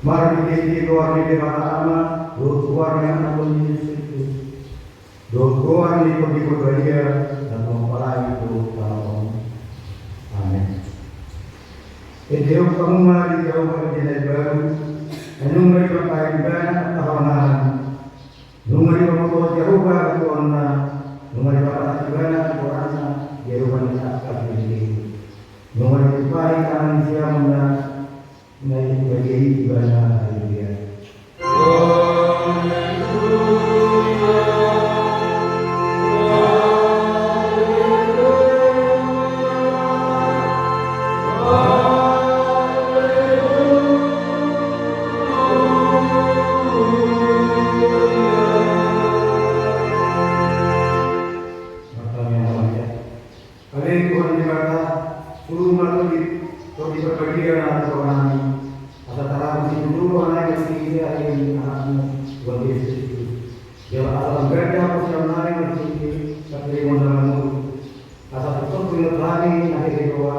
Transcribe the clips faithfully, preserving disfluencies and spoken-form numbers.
Marhitehite goar ni Debata Ama, dohot goar ni Anakna Jesus Kristus, dohot goar ni Tondi Porbadia, na mambahen hita tu tano on. Amen. Endehon hamu ma di Jahowa ende na imbaru, ai nunga Ibana angka habangahan. Nunga dipabotohon Jahowa hatuaonna, nunga dipasahat Ibana hatoranna di adopan ni angka sipelipeli. Nunga ditumpahi tangan ni siamunna, na badia i Ibana. Haleluya. Ale Tuhan Debata, suru ma tondi, tondi parbadia na di rohanami, asa tarabus situtu rohanami marhite hahaliangon ni Anakmu, Tuhan Jesus Kristus. Jala asa mangganda haporseaonnami marhite pangkirimon na marmuru. Asa tongtong huingot hami na hehe roha,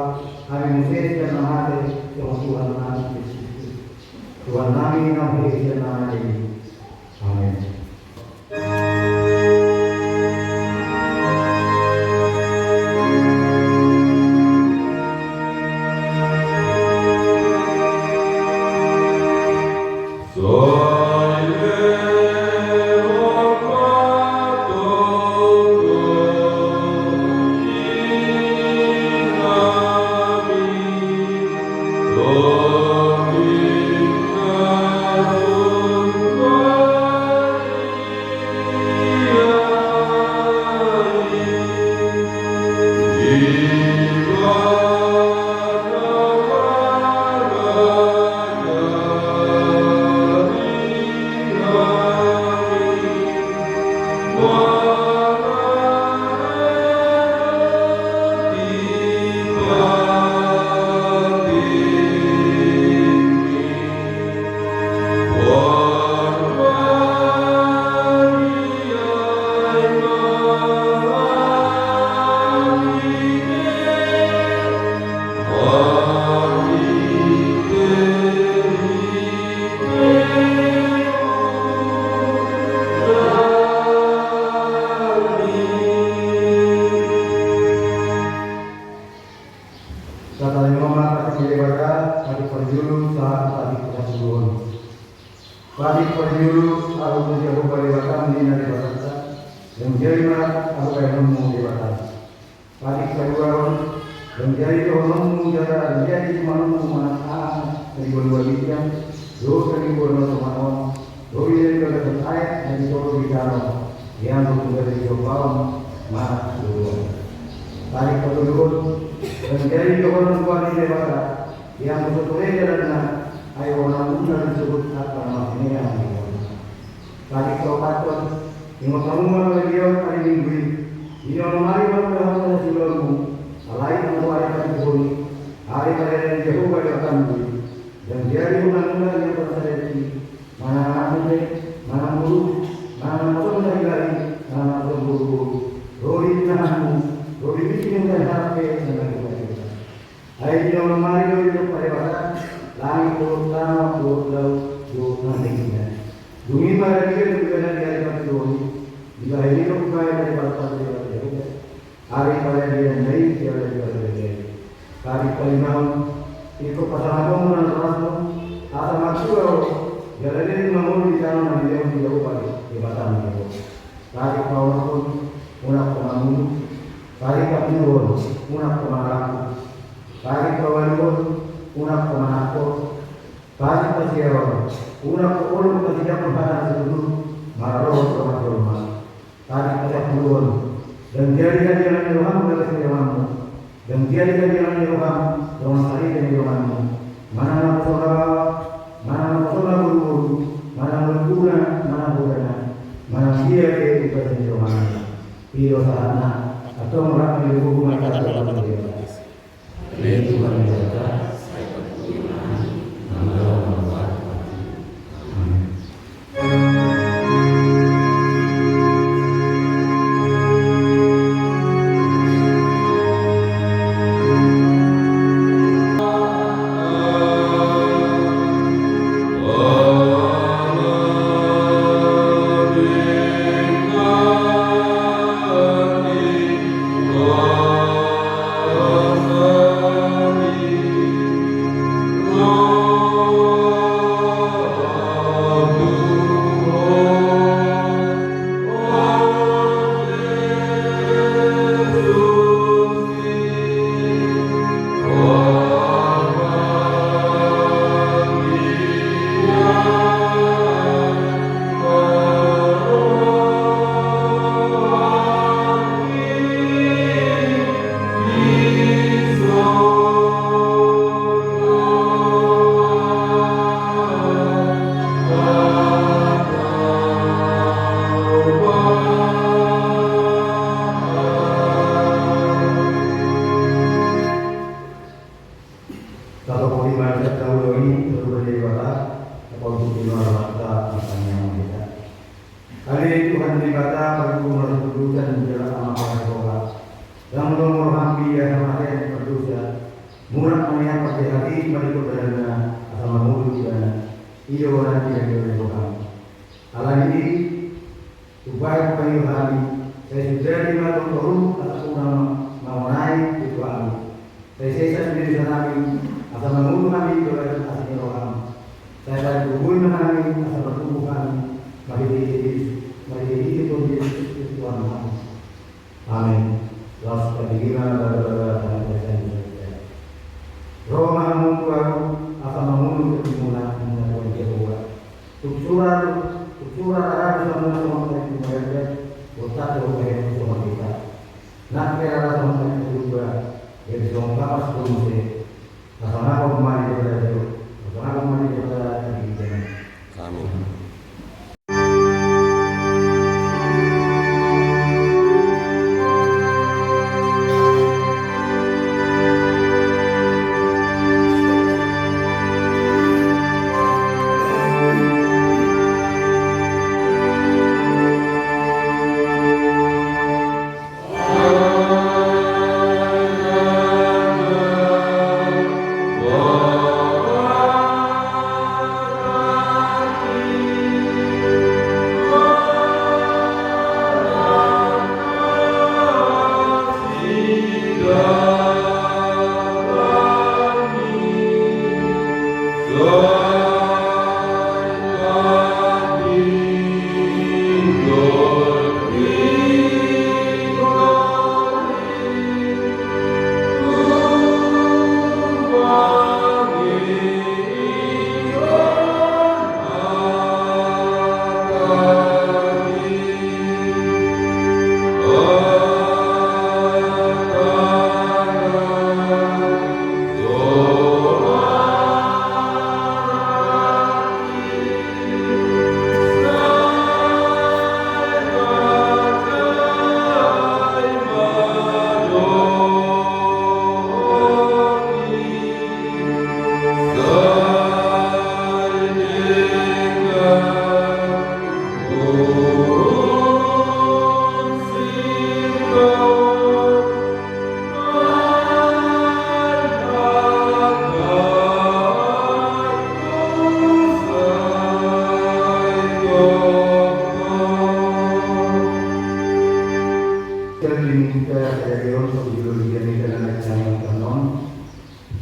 hami muse sian na mate, songon Tuhannami Jesus Kristus, Tuhannami na manghehe sian na mate i. Amen. Tatalima ma patik ni Debata, patik parjolo sahat patik parsapuluhon. Patik parjolo, ahu do Jahowa Debatam, ninna Debatanta, jala jari ma ahu bahenonmu Debata. Patik paduahon, jala jari dohononmu jala jari tumanonmu manang aha na di banua ginjang dohot na di banua tonga on, dohot na di bagasan aek na di toru di tano, ianggo tung gabe dihophon manang diboan. Patik patoluhon, jala jari dohonon Tuhan ni Debata, ianggo so tole jalanna, ai holan na disebut angka na marsineang di rohana. Patik paopathon, ingot hamu ma na mangalean ari Minggu i, di na mamari ma mula hamu na siulaonmu, alai anggo ari Parjolo i, ari parade ni Jahowa Debatam do i, jala jari holan na mula ianggo na sadari i, manang anak muse, manang boru, manang na so na hilala i, manang na so boruboru, ro di tinahanmu, ro di misi ni hutahian pe na naeng hupaihutihon. Ai di na mamari do didok pardebataan, langit dohot tano dohot laut dohot na di nasida. Dung i ma rade do ibana di ari Parjolo i, dibahen i do hubahen ari Parjolo i, ari parade ni Debata i, ari parade ni Debata i. Patik palimahon, ingkon pasangap hamu ma na torasmu, asa martua ho, jala leleng ma ngolu di tano na nilehon ni Jahowa Debatam di ho. Patik paonomhon, unang ho mamunu. Patik papituhon, unang ho mangalangku. Patik paualuhon, unang ho manangko. Patik pasiahon, unang ho olop masidak hata na situtu maradophon dongan jolma. Patik pasampuluhon, ndang jadi hadiangan ni roham bagas ni donganmu. Ndang jadi hadiangan ni roham dongan saripe ni donganmu, manang na poso na baoa, manang na poso na boruboru, manang lombuna, manang godana, manang dia pe di bagasan ni donganmu. I do sahatna. Antong rap ma di lombu, martangiang ma di Debata. Ale Tuhan Debata, sai patuduhon hami, na mangalo mangalo. Amen. Ale Tuhan Debata, Parguru marhasintondusan jala Ama parasi roha, ndang lomo roham di hamatean ni pardosa, mulak ma nian parjahati ma di podanna asa mangolu ibana. I do na di hadirin roham. Alani i, Tumpahon ma hami, sai sundali ma tortoru asa unang mangonai tu hami. Sai sesa ma dosanami asa mangolu hami di bagasan asi ni roham. Sai pargogoi ma hami asa martumbu hami marhite-hite Jesus, marhite-hite Tuhan Jesus Kristus Tuhannami. Amin. Laos padirinami ma bagasan dosa. Ro ma hamu tu ahu asa mangolu di tingkina, ninna Tuhan Jahowa. Tuk sura, tuk sura, ragu sama sama itu mereka, botak tu mereka sama kita. Nak kira sama itu juga, jadi sama kapas pun sih. Pasangan pemain kita itu, pasangan pemain kita itu. Amin.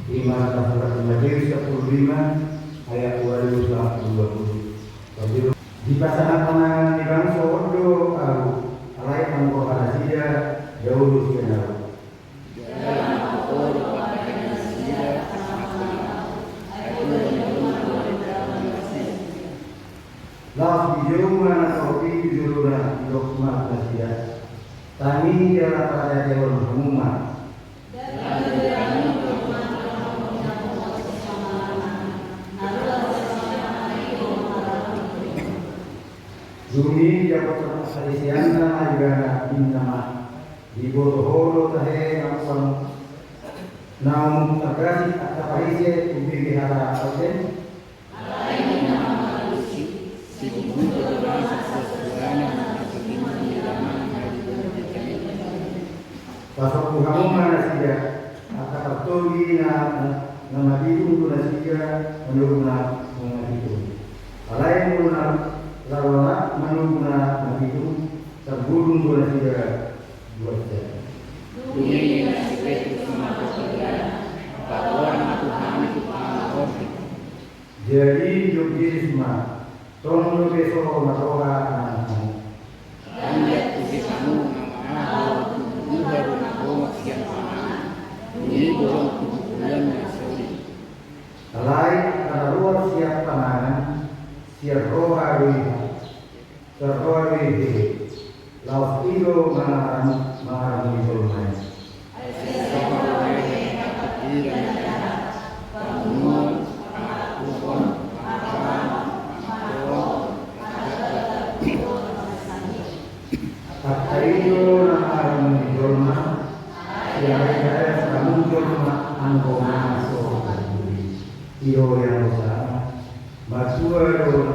Ima na tersurat di Matius sepuluh lima ayat dua puluh dua. Dipasahat pangan ni bangso on do ahu, alai anggo roha nasida daulu sian ahu. Laos dijou ma na torop i tu jolona, didok ma tu nasida: Tangi jala parjolo hamu ma. Dung i didok ma tu hariseenna ma ibana, ninna ma: Diboto ho do tahe na naung targasip angka Parise umbege hata on? Alai ninna ma tusi: Sibuntulan do na sasudana na sasudana na di bumi. Pasombu hamu ma nasida, angka partogi na, na, na mabitung do nasida manurung na mangabitung. Alai molo na laho manurung na mabitung, targulung do nasida. Dung i ninna si Petrus ma tu ibana: Paboa ma tu hami tu panganon on. Jadi didok Jesus ma: Tong do be so marroha anakmu. Ndang diantusi hamu, na mangaho tu buha do na bongot sian panganon, dung i bolon tu bulan na soli. Alai angka na ruar sian panganon, sian roha do i. Sian roha do i, laos i do mangaram-, mangaramuni jolma i. Angka i do na mangaramuni jolma, sian i do na mangaramuni jolma anggo mangan so. I do yang dosa, matua do na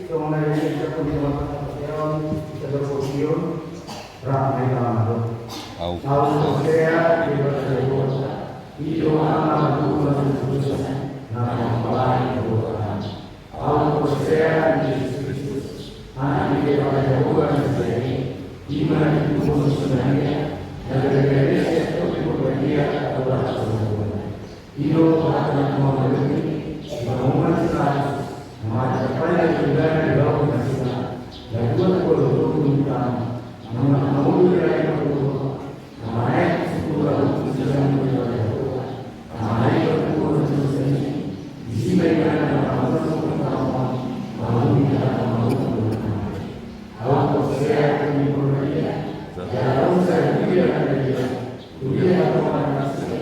Songon na didok di Amanta Patriark on, di sada portion, rap ma hita mandok. Au. Au porsea di Debata Jahowa, i do Ama na martua na so dosa, na pangalaho ni roha. Au porsea di Jesus Kristus, Anak ni Debata Jahowa na sai, i ma na pinatupa ni Maria, na gabe sian Tondi Porbadia, atoran tu Jahowa. I do hata ni Tuhan Maria, di pangomoan si Pilatus, na martangkas di balian di bawah nasida, na dua pulu dua puluh tahun, na mangolu di ari na tolu, na manaek tu surgo, na duduk di sisean ni Debata Jahowa, na manaek tu surgo, na duduk di sisean ni Debata Jahowa, na mangolu di sisean ni Debata Jahowa. Au porsea di Tondi Porbadia, jala ro sian dia na dia, tu dia na ro na sian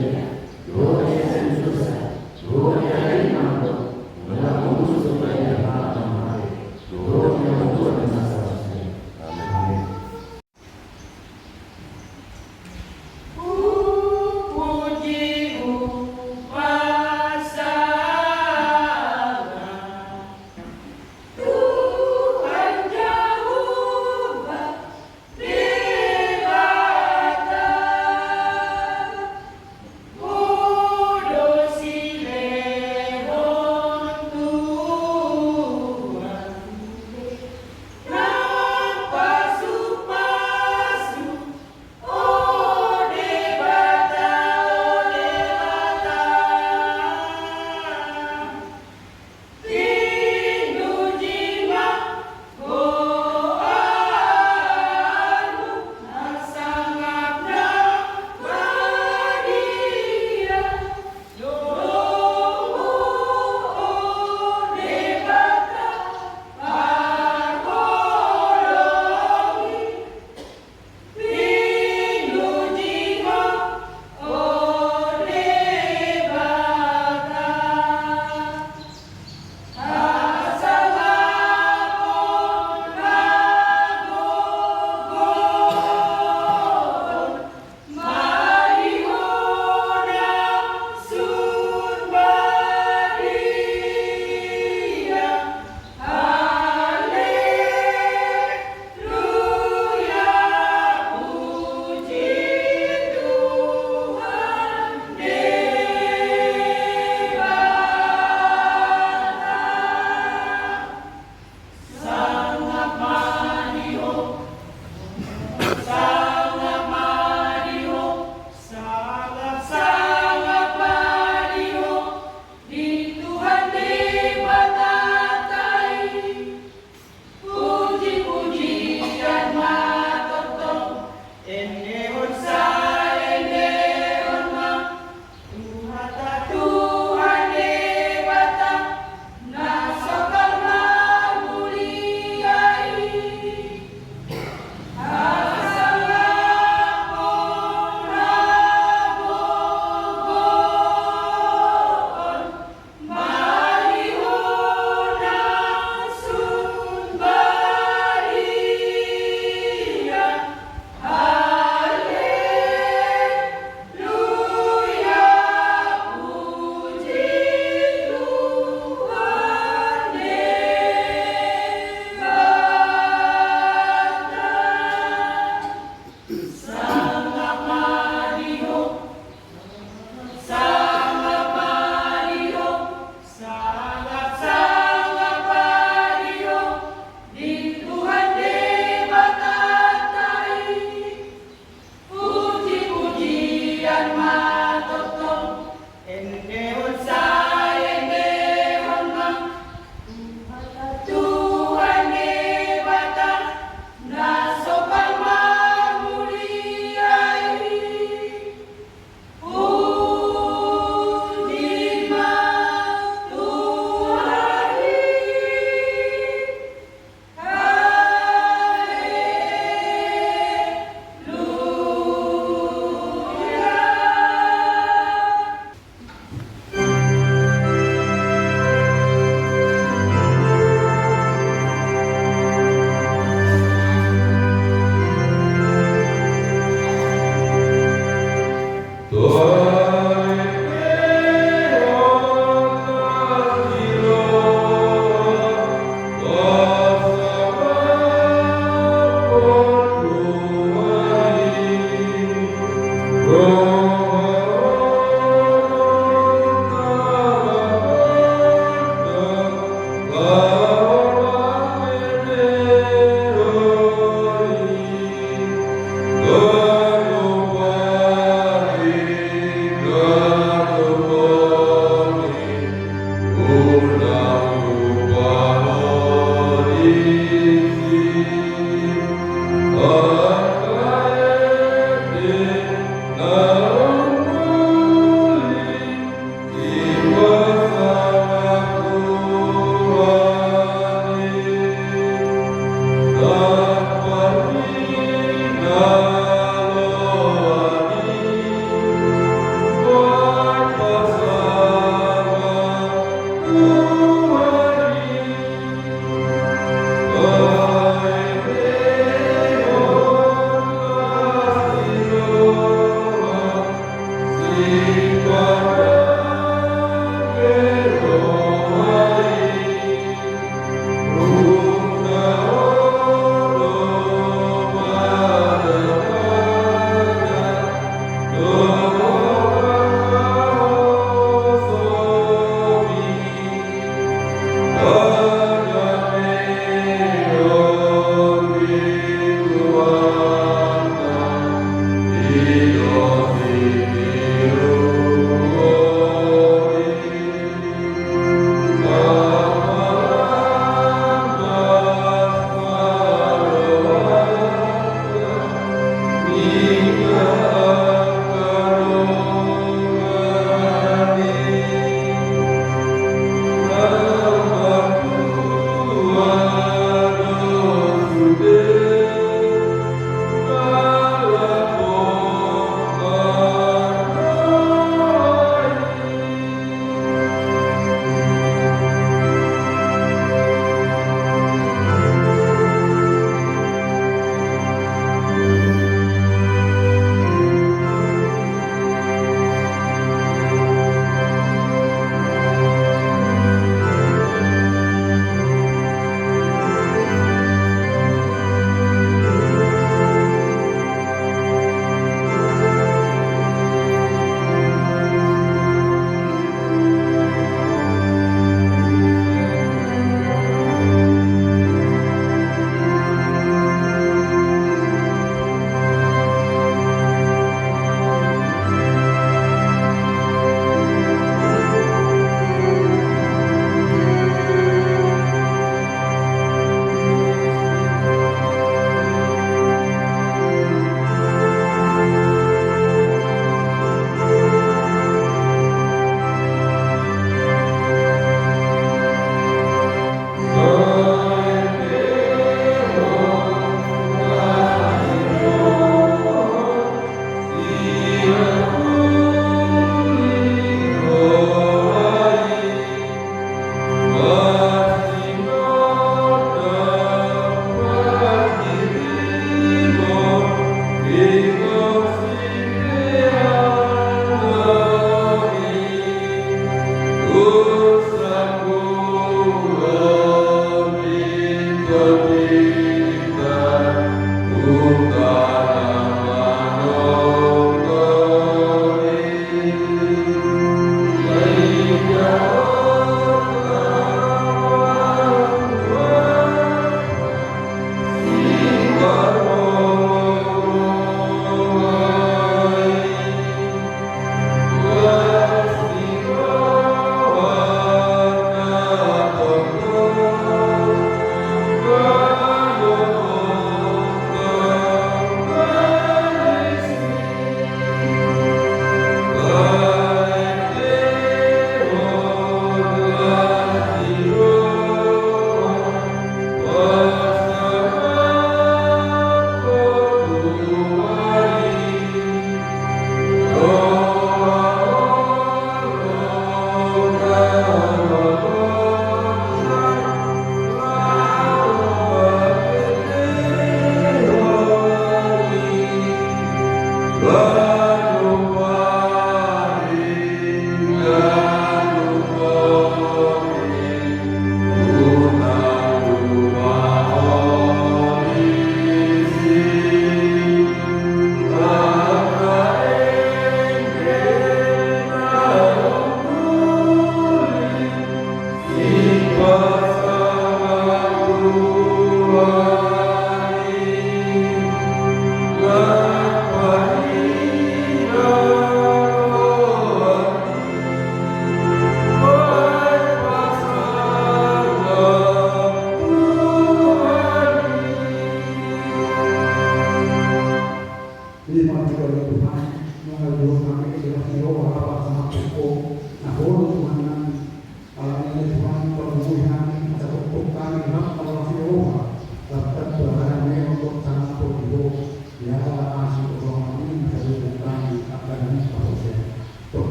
dia, dohot sian dosa, dohot sian ari na mandok, dohot sian dosa na mate, dohot sian dosa na mate. Amin. Amin. Puji hupasangap Tuhan Jahowa, Debata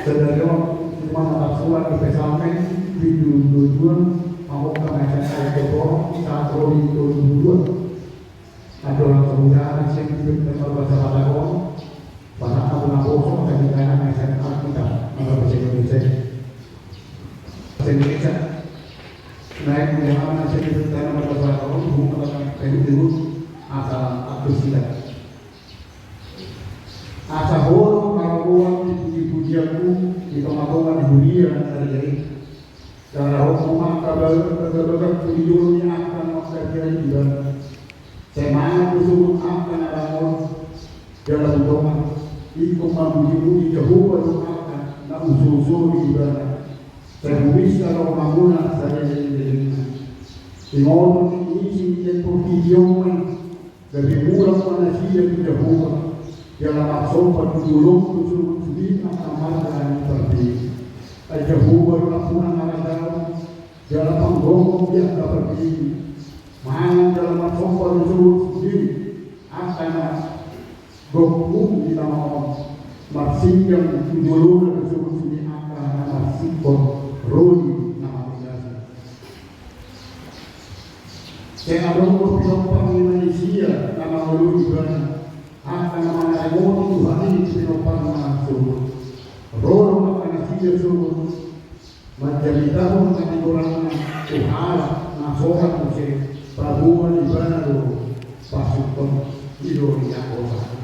Sadari on, di mana tarsurat di Psalmen pitu dua dua, mangkok kami akan ayat dua puluh, saat roh itu dua dua. Aturan kemudahan siap hidup dan berbahasa Batak on, bahasa aku naposo, dan di dalam S M A kita, maka bahasa Indonesia. Bahasa Indonesia. Naik mudahan siap hidup dan berbahasa Batak on, bukan akan hidup dulu, asal aku siap. Asa holong haroan di puji-pujianku di tonga-tonga ni huria na ria i. Jala hohom ma angka bagak-bagak tu jolo ni angka na mangkatai ibana. Sai mangan do sogot angka na rangon. Jala tu tonga ingkon mamuji-muji Jahowa do angka na uso-uso di ibana. Sai huinsa roha muna saleleng-lelengna. Ingoton ni isi ni portibi on ma i. Gabe mulak ma nasida tu Jahowa, jala marsomba tu jolom tu sogot sude angka marga ni parbegu. Ai Jahowa do ampunan harajaon, jala panggogo di angka parbegu. Mangan jala marsomba tu sogot sude angka na gok di tano on. Marsinggang tu jolona do sogot sude angka na marsingkop ro di na mangegasi. Sai adong do pinompar ni manisia na mangoloi ibana, angka na manaremoti Tuhan i tu pinomparna sogot. Ro do angka nasida sogot manjamitahon hatigoranna tu halak na sorat muse, paboa ibana do pasukkon i do ia kota.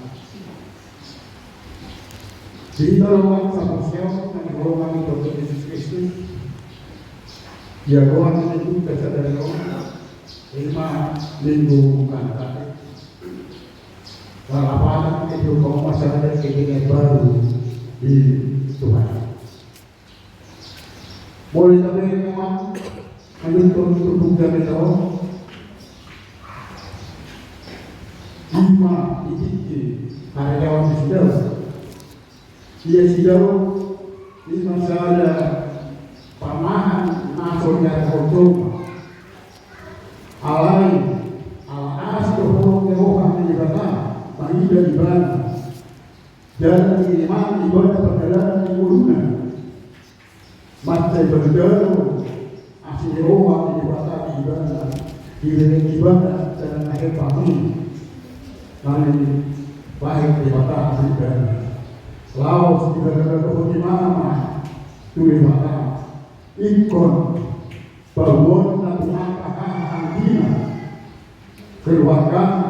Di hita dongan sahaporseaon na hinaholongan ni Tuhan Jesus Kristus, di adopan ni Minggu sadari on, ima Minggu Kantate. Lalapanan itu kau masada kejadian baru di Tuhan. Molo tabereng ma, lanjut tu turpuk jamita on. Ima i tingki harajaon ni si Daud. Ia si Daud ima sada pamahan na so diarahon jolma. Alai ala asi do holong ni roha ni Debata mangido ibana. Jala diingotan ibana pardalanan ni ngoluna. Mansai berdalo asi ni roha ni Debata di ibana, dilehon ibana dalan na hepang i. Mani bahen Debata di ibana. Laos dibagabagahon ibana ma tu Debata. Ingkon paboaonna tu angka hahaanggina, keluargana,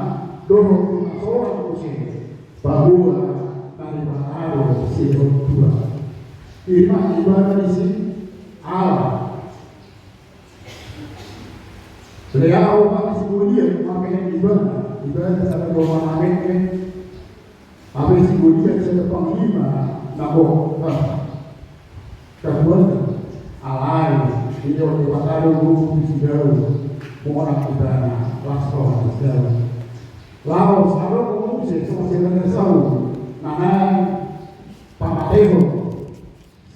dohot tu na sorat muse, paboa na Debata do silehon tua. Ima ibana disi ala. Lea roha ni si Goliat mangkehei ibana, ibana sada jolma na mengke. Hape si Goliat sada panglima na gok, ha. Tabuan, alai dilehon Debata do gogo tu si Daud, monang ibana, las roha ni si Daud. Laos adong do muse songon si Raja Saul na naeng pamatehon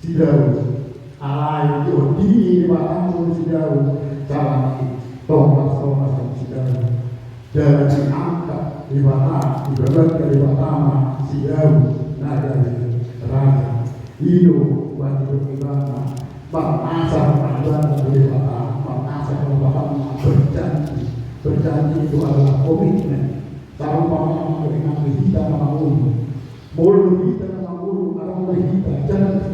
si Daud. Alai diondingi Debata ma si Daud, jala tong las roha ni si Daud. Jala diangkat Debata, dibahen Debata ma si Daud na gabe raja. I do bagi do ibana, marnasa ma ibana tu Debata, marnasa ma Debata, berjanji. Berjanji itu adalah komitmen. Sarupa ma dohot hita na mangolu. Molo hita na mangolu, adong do hita janji.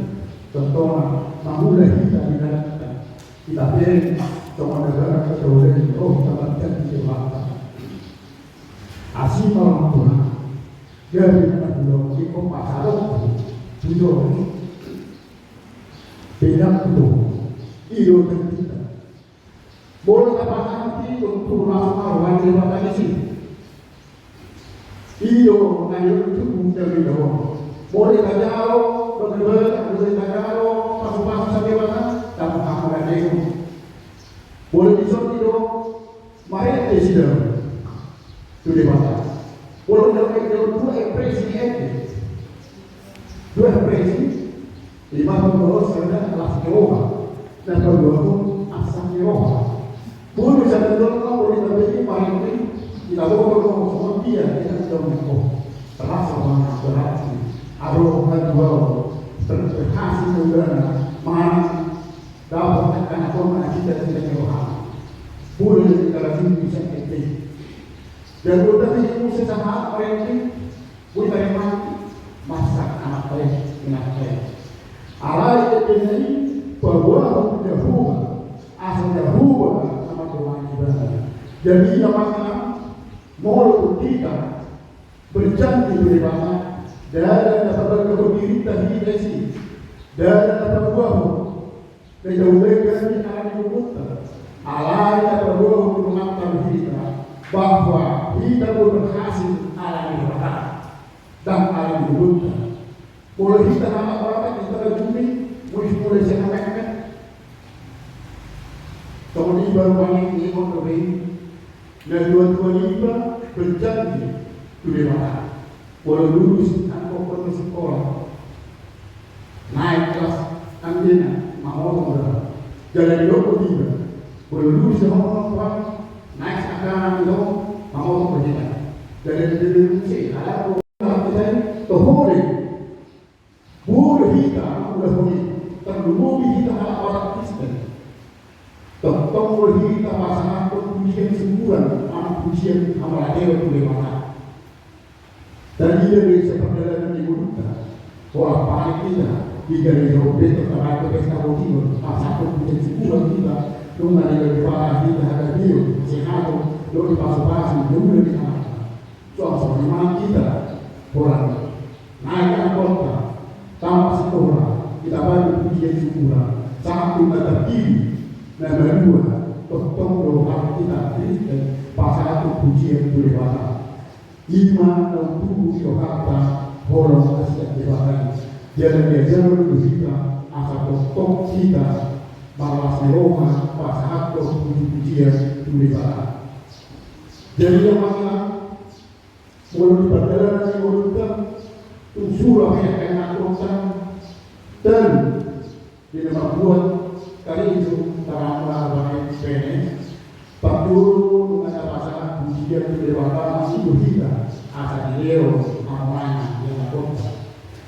Contohna, mangula hita di dalan, hita pe songon na gabe hita uleng, oh, hita marjanji di Debata. Asi ma roham Tuhan. Gabe na hula on, ingkon pasahat tu jolma. Beda tu jolma. I do janjina. Molo tapasahat i, tontu las ma roha ni Debata disi. I do na nidok tu buku jamita on. Molo tajalo, bagaimana, molo tajalo pasupasu sian Debata, dapotan ma hagaleon. Molo dison i do, marende si Daud tu Debata. Molo na nidok dua ekspresi ni ende. Dua ekspresi. Ima paduahon sada las ni roha, na paduahon arsak ni roha. Molo sada jolma, molo tabereng marende, taboto do songon dia, dia jolma on las rohana, berarti adong haduaon, berhasil saudara, manang dapot angka na tong na hita di dalam roha. Boleh jadi kalau sini bisa kete. Dan udah ini musuh sama apa ini? Boi tarima masa anak baik, anak baik. Alai ende na i paboahon tu Jahowa, asa Jahowa na mandohani ibana. Jadi ia makna molo hita berjanji tu Debata, ndada na pabagas dirinta hita i, ndada na paboahon. Didaulekan di ala ni gogonta. Alai na paboahon tu dongan hita bahwa hita boi berhasil ala ni Debata dan ala ni gogonta. Molo hita halak barat, hita na bumi, mui mulai sian na mekmek. Songon i baru panik ni on dope. Na dua-dua niba berjanji tu Debata. Molo lulus angkon sikola, naek kelas anggena, mamotong da. Jala didok niba, molo lulus angkon, naek angka na mamotong da hita. Jala didok niba, halak do hita i, toho do i. Boi hita mangulahon i, tarlumobi hita halak Batak Kristen. Tongtong do hita pasahathon pujian syukuran, manang pujian hamauliateon tu Debata. Tarida do i sian pardalanan ni ngolunta. Pola panik hita di gareja on pe, tongtong tabaen pesta boti on, pasahathon pujian syukuran hita. Nunga dibege Debata hita hagabeon, hasehaton, dohot pasupasu di ulaon ni halak. Suang songon i ma hita, pola naek angkon, tamat sikola, hita baen pujian syukuran, sahat tu na tardidi, na malua, tongtong do hita Kristen pasahathon pujian tu Debata. I ma na umtubu di rohanta holong na sian Debata i. Jala diajarhon do hita asa tongtong hita marlas ni roha pasahathon puji-pujian tu Debata. Jadi ia makna molo di pardalanan ni ngolunta, tung sura pe angka ianakhonta, dan di na mambuat karejo, tarang ma baen pene, parjolo nunga tapasahat pujian tu Debata, masihol hita asa dilehon hamu na ianakhonta.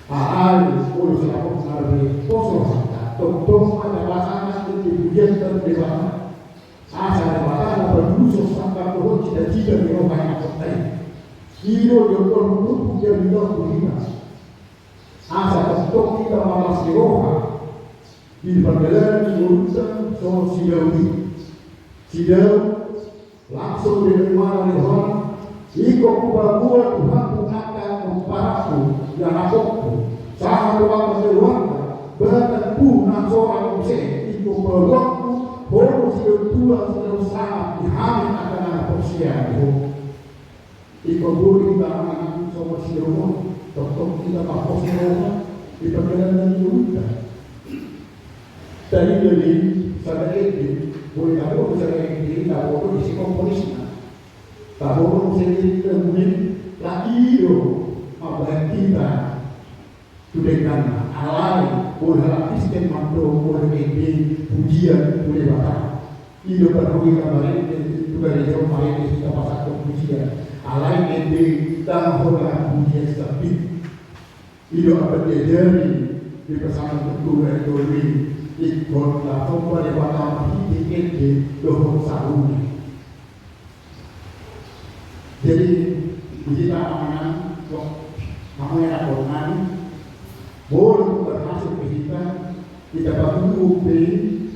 Alai molo sala pos na be pos rohanta, tongtong ma tapasahat pujianta tu Debata. Asa Debata na padurushon sangkap dohot cita-cita ni roha ni ianakhonta i. I do diondolhon turpuk jari na tu hita. Asa tongtong hita marlas ni roha di pardalanan ni ngolunta songon si Daud i. Si Daud langsung do i marlas ni roha. Ingkon hupaboa Tuhanku angka pomparanku, ianakhonku, sahat tu angka keluarga, bahkan tu na sorang muse, ingkon paboaonku, ho do sidontua, sidontua sangap di hami angka na porsea di ho. Ingkon boi hita manang songon si Daud on, tongtong hita marlas ni roha di pardalanan ni ngolunta. Tarida do i sada ende, boi taboto sada ende, taboto disi komponisna. Taboto muse di lagu i, lagu i do mambahen hita tu dengganna. Alai molo halak Kristen mandok molo ende pujian tu Debata. I do parhobas na marende tu gareja on, marende hita pasahathon pujian. Alai ende ndang holan pujian sambing. I do amban diajari di Psalmen tolu ayat tolu i, ingkon lasomba Debata marhite ende dohot sabune. Jadi di hita amang inang, hamu ianakhon nami, molo berhasil pe hita, hita patuduhon pe,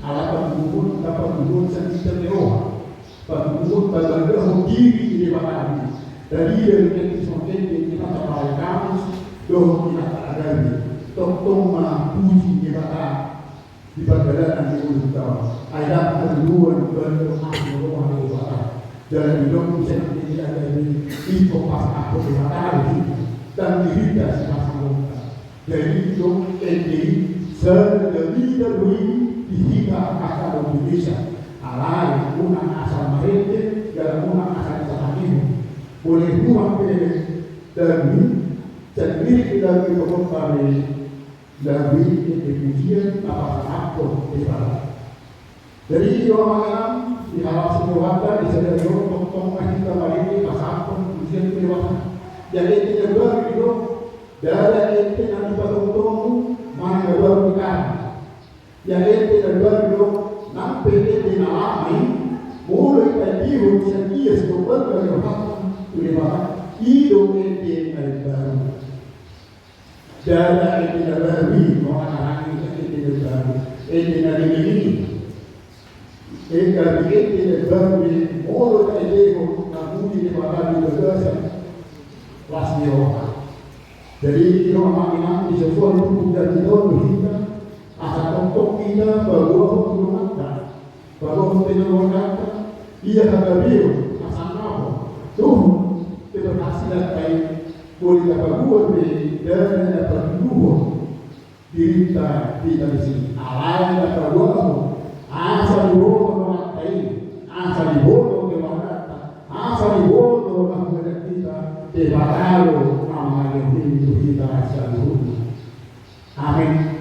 ala patuduhon, ala patuduhon sian hita pe roha. Patuduhon, patuduhon diri di Debata i. Jadi dari itu semua ende di mata para kamus, dohot di mata agama, tongtong ma puji Debata di pardalanan ni ngolunta. Ai ndang haluaon baen tu roha ni Debata. Jala didok muse nang di agama i, ingkon pasahathon Debata do hita, ndang dirinta sipasahatonta. Jadi didok ende i, sada dalida do i di hita angka Indonesia. Alai unang asal marende, jala unang asal disatangihon. Molo hurang pe lagu i, sandiri pe lagu i, pokok pe lagu i ende pujian na pasahathon Debata. Jadi di ruangan di halaman si Debata di sadari on tongtong ma hita marende pasahathon pujian tu Debata. Jadi ende na baru i do, ndada ende na dipatongtong, Ia ende na baru do, nang pe ende na lama i, molo dipaendehon sian ias dohot bangga ni rohanta tu Debata, i do ende na baru. Ndada ende na baru i, molo harangan ende na baru, ende na ringan i. Ende, ende na baru i, molo dipaendehon na muli Debata di bagasan las ni roha. Jadi, di roha manang di sosor itu bukan di dalam kita, asa tongtong kita baru tu rumah. Baru tu rumah, ia hagabeon, asa nabo. Tuh, keberhasilan baik, boleh dapat buat di, dan dapat buat. Dirinta, dirinta di sini. Alai na paduahon, asa diboto rohanta i, asa diboto keluarganta, asa diboto na hubungan kita, Debata do na mangalehon i tu hita saluhutna. Amin.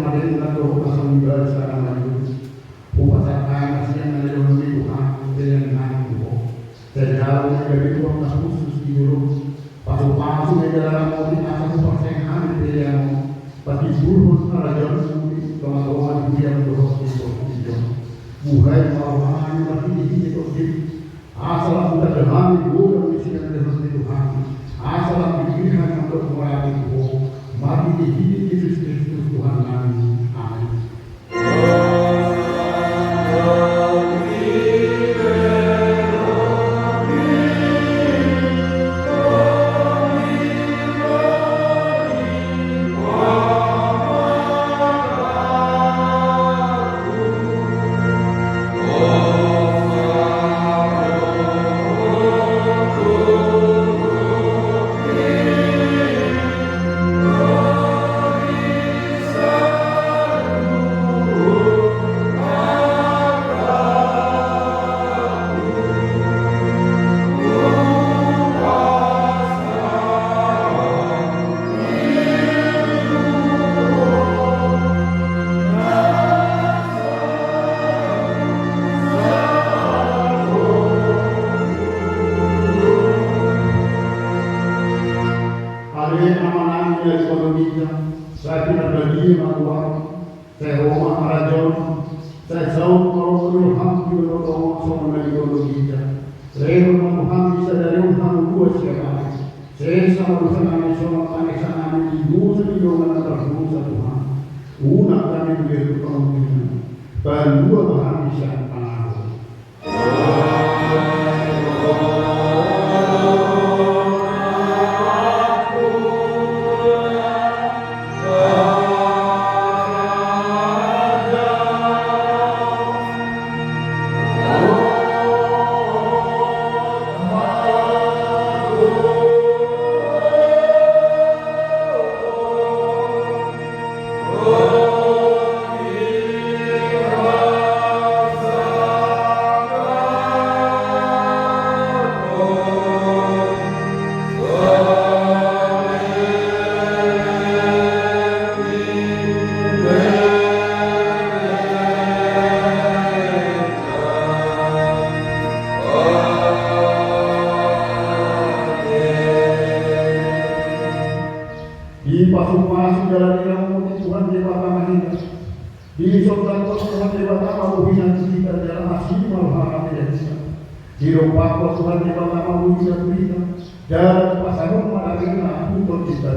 Ate na dohot na songon i basa na maribu. Hupasahat hami sian na nidok ni Tuhan, pelean nami tu Ho. Sai jalo ma gabe uap na hushus di jolo. Pasupasu ma jala ramoti asa huparsae hami pelean on. Patimbulhon harajaonMu di tongatonga ni huria dohot di portibi on. Buhai ma rohanami marhitehite Tondim. Asa lam hutanda hami godang ni sinamot ni Tuhan. Asa lam dipilihon hami mandok mauliate tu Ho. Marhitehite Jesus Kristus Tuhannami. Amen. Ale Amanami na di banua ginjang, sai pinarbadia ma goarMu. Sai ro ma harajaonMu. Sai saut ma roha ni rohaM di banua tonga on songon na di banua ginjang. Lehon ma tu hami sadari on hangoluan siapari. Sesa ma dosanami songon panesanami di dosa ni dongan na mardosa tu hami. Unang hami mabiar tu pangunjunan. Palua ma hami sian pangago. Dipasupasu jala diramoti Tuhan Debata ma hita. Disondangkon Tuhan Debata ma bohina tu hita jala asi ma rohana tu hita. Didompakkon Tuhan Debata ma bohina tu hita jala dipasahat ma dagingna tu hita.